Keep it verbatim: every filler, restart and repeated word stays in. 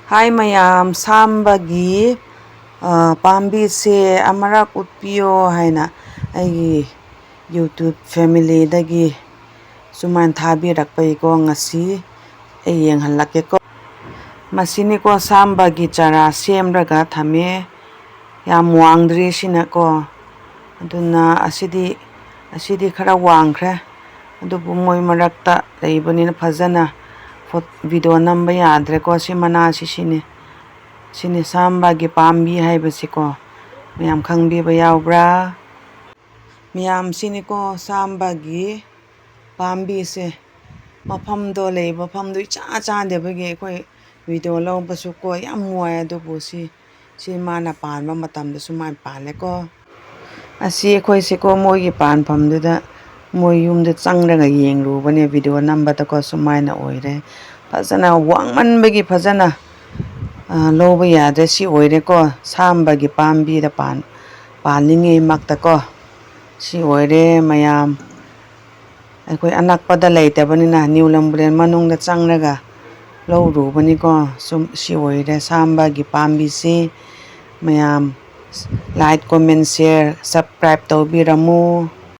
ꯍꯥꯏ ꯃꯌꯥꯝ, ꯁꯥꯝꯕꯒꯤ, ꯑ, ꯄꯥꯝꯕꯤꯁꯦ ꯑꯃꯔꯛ ꯎꯠꯄꯤꯌꯣ ꯍꯥꯏꯅ ꯑꯩꯒꯤ YouTube familyꯗꯒꯤ ꯁꯨꯃꯥꯏꯅ ꯊꯥꯕꯤꯔꯛꯄꯒꯤꯀꯣ, ꯉꯁꯤ ꯑꯩ ꯌꯦꯡꯍꯜꯂꯛꯀꯦꯀꯣ꯫ ꯃꯁꯤꯅꯤꯀꯣ, ꯁꯥꯝꯕꯒꯤ ꯆꯥꯔꯥ ꯁꯦꯝꯔꯒ ꯊꯝꯃꯦ꯫ ꯌꯥꯝ ꯋꯥꯡꯗ꯭ꯔꯤ ꯁꯤꯅꯀꯣ꯫ ꯑꯗꯨꯅ ꯑꯁꯤꯗꯤ, ꯑꯁꯤꯗꯤ ꯈꯔ ꯋꯥꯡꯈ꯭ꯔꯦ꯫ ꯑꯗꯨꯕꯨ ꯃꯣꯏ ꯃꯔꯛꯇ ꯂꯩꯕꯅꯤꯅ ꯐꯖꯅ ꯐꯣ-, video ꯅꯝꯕ ꯌꯥꯗ꯭ꯔꯦꯀꯣ꯫ ꯁꯤ ꯃꯅꯥꯁꯤ ꯁꯤꯅꯤ꯫ ꯁꯤꯅꯤ ꯁꯥꯝꯕꯒꯤ ꯄꯥꯝꯕꯤ ꯍꯥꯏꯕꯁꯤꯀꯣ꯫ ꯃꯌꯥꯝ ꯈꯪꯕꯤꯕ ꯌꯥꯎꯕ꯭ꯔꯥ? ꯃꯌꯥꯝ ꯁꯤꯅꯤꯀꯣ ꯁꯥꯝꯕꯒꯤ ꯄꯥꯝꯕꯤꯁꯦ꯫ ꯃꯐꯝꯗꯣ ꯂꯩ, ꯃꯐꯝꯗꯣ ꯏꯆꯥ ꯆꯥꯗꯕꯒꯤ ꯑꯩꯈꯣꯏ video ꯂꯧꯕꯁꯨ ꯀꯣ ꯌꯥꯝ ꯋꯥꯏ꯫ ꯑꯗꯨꯕꯨ ꯁꯤ, ꯁꯤ ꯃꯥꯅ ꯄꯥꯟꯕ ꯃꯇꯝꯗ ꯁꯨꯃꯥꯏꯅ ꯄꯥꯜꯂꯦꯀꯣ꯫ ꯑꯁꯤ ꯑꯩꯈꯣꯏꯁꯦꯀꯣ ꯃꯣꯏꯒꯤ ꯄꯥꯟꯐꯝꯗꯨꯗ ꯃꯣꯏ ꯌꯨꯝꯗ ꯆꯪꯔꯒ ꯌꯦꯡꯂꯨꯕꯅꯦ, video ꯅꯝꯕꯗꯀꯣ꯫ ꯁꯨꯃꯥꯏꯅ ꯑꯣꯏꯔꯦ꯫ ꯐꯖꯅ ꯋꯥꯡꯃꯟꯕꯒꯤ ꯐꯖꯅ, ꯑ, ꯂꯧꯕ ꯌꯥꯗ꯭ꯔꯦ꯫ ꯁꯤ ꯑꯣꯏꯔꯦꯀꯣ ꯁꯥꯝꯕꯒꯤ ꯄꯥꯝꯕꯤꯗ ꯄꯥꯟ-, ꯄꯥꯜꯂꯤꯉꯩꯃꯛꯇꯀꯣ꯫ ꯁꯤ ꯑꯣꯏꯔꯦ ꯃꯌꯥꯝ꯫ ꯑꯩꯈꯣꯏ ꯑꯅꯛꯄꯗ ꯂꯩꯇꯕꯅꯤꯅ ꯅ꯭ꯌꯨ ꯂꯝꯕꯨꯂꯦꯟ ꯃꯅꯨꯡꯗ ꯆꯪꯂꯒ ꯂꯧꯔꯨꯕꯅꯤꯀꯣ꯫ ꯁꯨꯝ ꯁꯤ ꯑꯣꯏꯔꯦ ꯁꯥꯝꯕꯒꯤ ꯄꯥꯝꯕꯤꯁꯤ꯫ ꯃꯌꯥꯝ like, comment, share, subscribe ꯇꯧꯕꯤꯔꯝꯃꯨ꯫